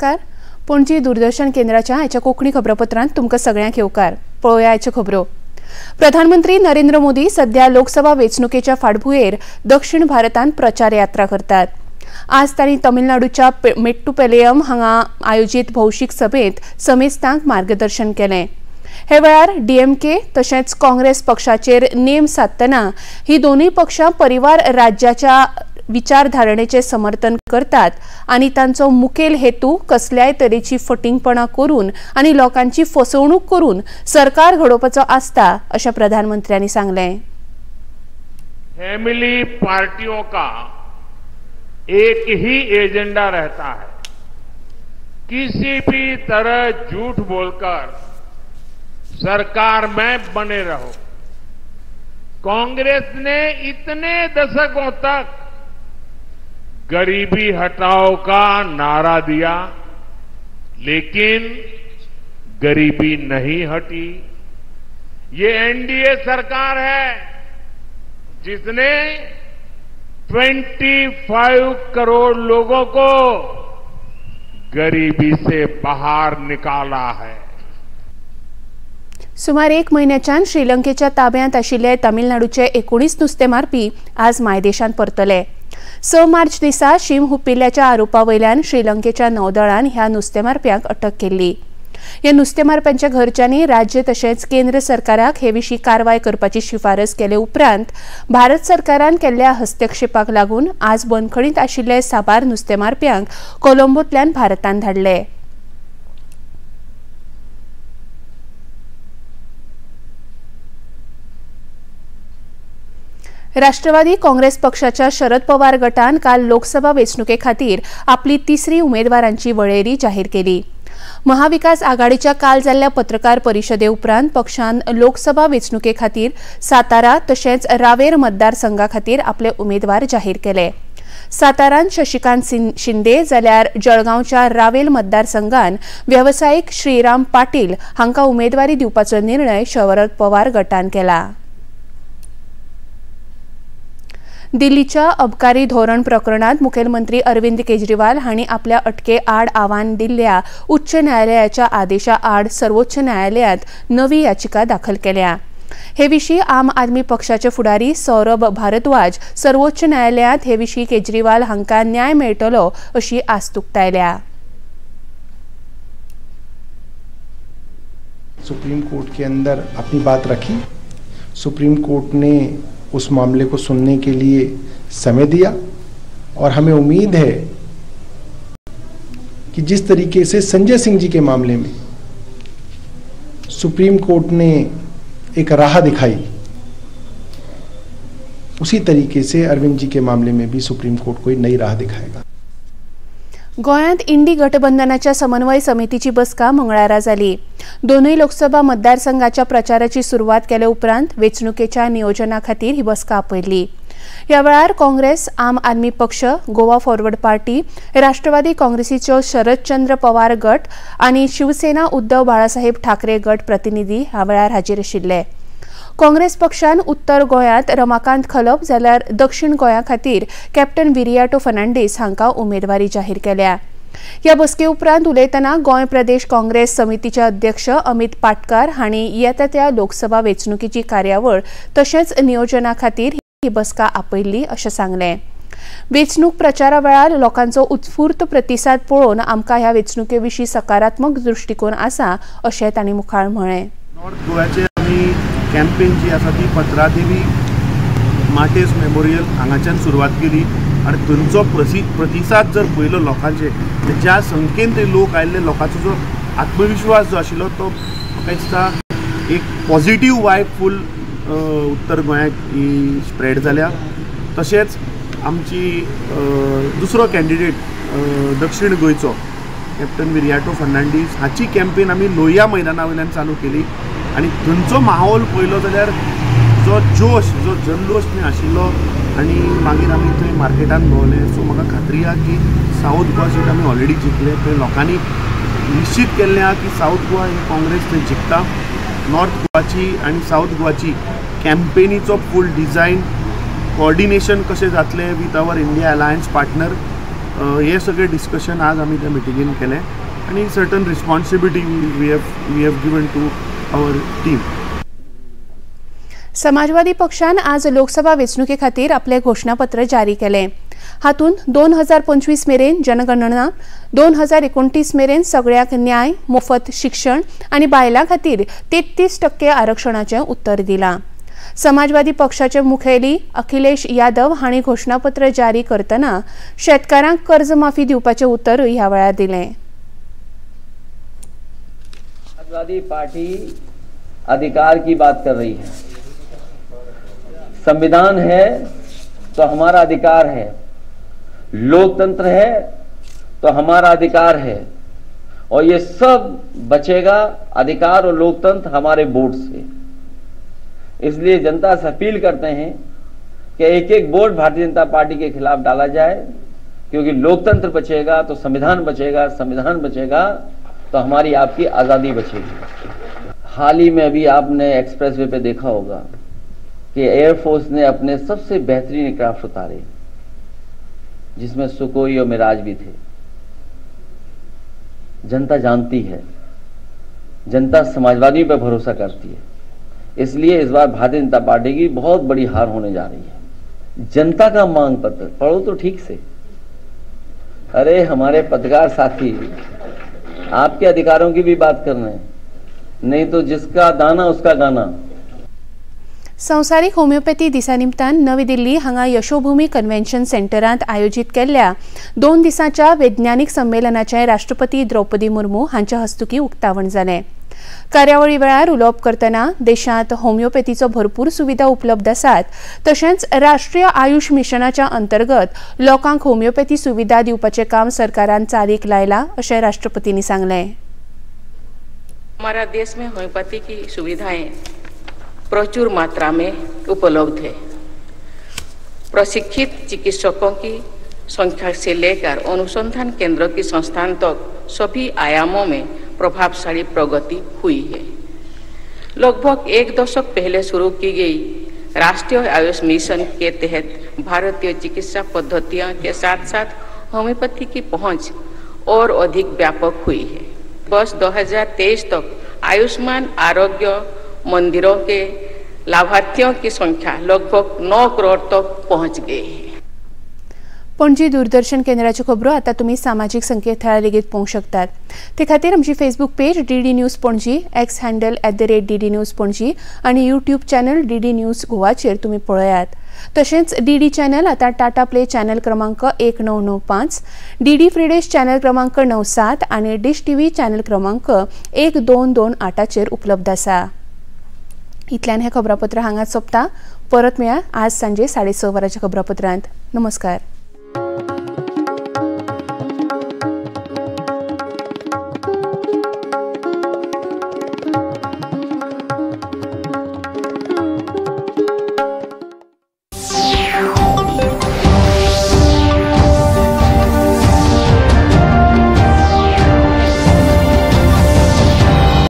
नमस्कार. पणजी दूरदर्शन केंद्राच्या आयच्या कोंकणी खबरापत्रांत तुमकां सगळ्यांक येवकार. पळोवया आयच्यो खबरो. प्रधानमंत्री नरेंद्र मोदी सध्या लोकसभा वेंचणुकेच्या फाटभुंयेर दक्षिण भारतांत प्रचार यात्रा करतात. आज तांणी तमिळनाडूच्या मेट्टुपेलेयम हांगा आयोजीत भौशीक सभेंत समेस्तांक मार्गदर्शन केलें. हे वेळार डीएमके तशेंच काँग्रेस पक्षाचेर नेम सादतना ही दोनूय पक्षां परिवार राज्याच्या विचारधारणेचे समर्थन करतात आनी तांचो मुखेल हेतू कसल्याय तरेची फटिंगपणा करून आनी लोकांची फसवणूक करून सरकार घडोवपाचो आसता अशें प्रधानमंत्र्यांनी सांगलें. फैमिली पार्टियों का एक ही एजेंडा रहता है, किसी भी तरह झूठ बोलकर सरकार में बने रहो. कांग्रेस ने इतने दशकों तक गरीबी हटाओ का नारा दिया, लेकिन गरीबी नहीं हटी. ये एनडीए सरकार है जिसने 25 करोड़ लोगों को गरीबी से बाहर निकाला है. सुमार एक म्हयन्याच्यान श्रीलंकेच्या ताब्यांत आशिल्ले तमिळनाडूचे 19 नुस्तें मारपी आज मायदेशांत परतले. 6 मार्च दिसा शीम हुपिल्ल्याच्या आरोपा वयल्यान श्रीलंकेच्या नौदळान ह्या नुस्तेमारप्यांक अटक केल्ली. ह्या नुस्तेमारप्यांच्या घरच्यांनी राज्य तशेंच केंद्र सरकाराक हे विशीं कारवाय करपाची शिफारस केले उपरांत भारत सरकारान केल्ल्या हस्तक्षेपाक लागून आज बंदखणींत आशिल्ले साबार नुस्तेमारप्यांक कोलंबोंतल्यान भारतांत धाडले. राष्ट्रवादी काँग्रेस पक्षाच्या शरद पवार गटान काल लोकसभा वेंचणुके खातीर आपली तिसरी उमेदवारांची वळेरी जाहीर केली. महाविकास आघाडीच्या काल जाल्ल्या पत्रकार परिशदे उपरांत पक्षान लोकसभा वेंचणुके खातीर सातारा तशेंच रावेर मतदारसंघा खातीर आपले उमेदवार जाहीर केले. सातारान शशिकांत शिंदे जाल्यार जळगांवच्या रावेल मतदारसंघान वेवसायीक श्रीराम पाटील हांकां उमेदवारी दिवपाचो निर्णय शरद पवार गटान केला. दिल्लीच्या अबकारी धोरण प्रकरणात मुखेलमंत्री अरविंद केजरीवाल हांणी आपल्या अटके आड आव्हान दिल्ल्या उच्च न्यायालयाच्या आदेशा आड सर्वोच्च न्यायालयांत नवी याचिका दाखल केल्या. हे विशीं आम आदमी पक्षाचे फुडारी सौरभ भारद्वाज सर्वोच्च न्यायालयांत हे विशीं केजरीवाल हांकां न्याय मेळटलो अशी आस्त उक्तायल्या. सुप्रीम कोर्ट के अंदर अपनी बात रखी. सुप्रीम कोर्ट ने उस मामले को सुनने के लिए समय दिया और हमें उम्मीद है कि जिस तरीके से संजय सिंह जी के मामले में सुप्रीम कोर्ट ने एक राह दिखाई, उसी तरीके से अरविंद जी के मामले में भी सुप्रीम कोर्ट कोई नई राह दिखाएगा. गोंयांत इंडी गठबंधनाच्या समन्वय समितीची बसका मंगळारा जाली. दोनूय लोकसभा मतदारसंघाच्या प्रचाराची सुरवात केले उपरांत वेंचणुकेच्या नियोजना खातीर ही बसका आपयली. ह्या वेळार काँग्रेस, आम आदमी पक्ष, गोवा फॉरवर्ड पार्टी, राष्ट्रवादी काँग्रेसीचो शरदचंद्र पवार गट आनी शिवसेना उद्धव बाळासाहेब ठाकरे गट प्रतिनिधी ह्या वेळार हाजीर आशिल्ले. काँग्रेस पक्षान उत्तर गोंयांत रमाकांत खलप जाल्यार दक्षिण गोंया खातीर कॅप्टन विरियाटो फर्नांडीस हांकां उमेदवारी जाहीर केल्या. ह्या बसके उपरांत उलयतना गोंय प्रदेश काँग्रेस समितीचे अध्यक्ष अमित पाटकार हांणी येता त्या लोकसभा वेंचणुकेची कार्यावळ तशेंच नियोजना खातीर ही बसका आपयल्ली अशें सांगलें. वेंचणूक प्रचारा वेळार लोकांचो उत्स्फूर्त प्रतिसाद पळोवन आमकां ह्या वेंचणुके विशीं सकारात्मक दृश्टिकोन आसा अशें तांणी मुखार म्हळें. नॉर्थ गोव्याचे आमी कॅम्पेन जी आसा ती पत्रादेवी माटेस मेमोरियल हांगाच्यान सुरवात केली आनी थंयचो प्रतिसाद जर पळयलो लोकांचे, ज्या संख्येन ते लोक आयिल्ले, लोकांचो जो आत्मविश्वास जो आशिल्लो तो म्हाका दिसता एक पॉझिटीव वायब फूल उत्तर गोंयाक ही स्प्रेड जाल्या. तशेंच आमची दुसरो कॅन्डिडेट दक्षिण गोंयचो कॅप्टन विरियाटो फर्नांडीस हाची कॅम्पेन आमी लोहिया मैदाना वयल्यान चालू केली आनी थंयचो माहोल पळयलो जाल्यार जो जोश, जो जल्लोश थंय आशिल्लो आनी मागीर आमी थंय मार्केटान भोंवले. सो म्हाका खात्री आहा की सावथ गोवा सीट आमी ऑलरेडी जिखले. थंय लोकांनी निश्चीत केल्लें आहा की सावथ गोवा ही काँग्रेस थंय जिखता. नॉर्थ गोवाची आनी सावथ गोवाची कॅम्पेनीचो फूल डिझायन, कोऑर्डिनेशन कशें जातलें with our India alliance partner, हे सगळे डिस्कशन आज आमी त्या मिटिंगेन केलें आनी certain responsibility we have given to our team. Samajwadi पक्षान आज लोकसभा वेंचणुके खातीर आपलें घोशणापत्र जारी केलें. हातूंत 2025 मेरेन जनगणना, 2029 मेरेन सगळ्यांक न्याय, मोफत शिक्षण आनी बायलां खातीर 33% आरक्षणाचें उत्तर दिलां. समाजवादी पक्षाचे मुखेली अखिलेश यादव हांणी घोशणापत्र जारी करतना शेतकारांक कर्ज माफी दिवपाचें उतरूय ह्या वेळार दिलें. समाजवादी पार्टी अधिकार की बात कर रही है. संविधान है तो हमारा अधिकार है, लोकतंत्र है तो हमारा अधिकार है, और ये सब बचेगा अधिकार और लोकतंत्र हमारे वोट से. इसलिए जनता से अपील करते हैं कि एक एक vote Bharatiya Janata party K खिलाफ डाला जाए, क्योंकि लोकतंत्र बचेगा तो संविधान बचेगा, संविधान बचेगा तो हमारी आपकी आज़ादी बचेगी. हाल ही में अभी आपने एक्सप्रेसवे पे देखा होगा कि एयरफोर्स ने अपने सबसे बेहतरीन एयरक्राफ्ट उतारे, जिसमें सुखोई और मिराज भी थे. जनता जानती है, जनता समाजवादी पर भरोसा करती है, इसलिए इस बार भारतीय जनता पार्टी की बहुत बड़ी हार होने जा रही है. जनता का मांग पत्र पढ़ो तो ठीक से. अरे हमारे पत्रकार साथी आपके अधिकारों की भी बात कर रहे हैं, नहीं तो जिसका दाना उसका गाना. संवसारीक होमिओपॅथी दिसा निमतान नवी दिल्ली हांगा यशोभूमी कन्व्हेन्शन सेंटरांत आयोजीत केल्ल्या 2 दिसांच्या वैज्ञानिक संमेलनाचें राष्ट्रपती द्रौपदी मुर्मू हांच्या हस्तुकीं उक्तावण जालें. कार्यावळी वेळार उलोवप करतना देशांत होमिओपॅथीचो भरपूर सुविधा उपलब्ध आसात, तशेंच राष्ट्रीय आयुष मिशनाच्या अंतर्गत लोकांक होमिओपॅथी सुविधा दिवपाचें काम सरकारान चालीक लायलां अशें राष्ट्रपतींनी सांगलें. हमारा देश में होम्योपैथी की सुविधाएं प्रचुर मात्रा में उपलब्ध है. प्रशिक्षित चिकित्सकों की संख्या से लेकर अनुसंधान केंद्रों की संस्थान तक सभी आयामों में प्रभावशाली प्रगति हुई है. लगभग 1 दशक पहले शुरू की गई राष्ट्रीय आयुष मिशन के तहत भारतीय चिकित्सा पद्धतियों के साथ साथ होम्योपैथी की पहुंच और अधिक व्यापक हुई है. वर्ष 2023 तक आयुष्मान आरोग्य मंदिरों के लाभार्थियों की संख्या लगभग 9 करोड़ तक पहुंच गई है. पणजी दूरदर्शन केंद्राच्यो खबरो आतां तुमी सामाजीक संकेतथळार लेगीत पळोवंक शकतात. ते खातीर आमची Facebook page DD news Panaji, X handle @DD news Panaji आनी यूट्यूब चॅनल DD news गोवाचेर तुमी पळयात. तशेंच DD channel आतां टाटा प्ले चॅनल क्रमांक 1995, DD free dish channel क्रमांक 97 आनी डिश टीव्ही चॅनल क्रमांक 1228चेर उपलब्ध आसा. इतल्यान हें खबरापत्र हांगाच सोंपता. परत मेळया आज सांजे 6:30 वरांच्या खबरापत्रांत. नमस्कार.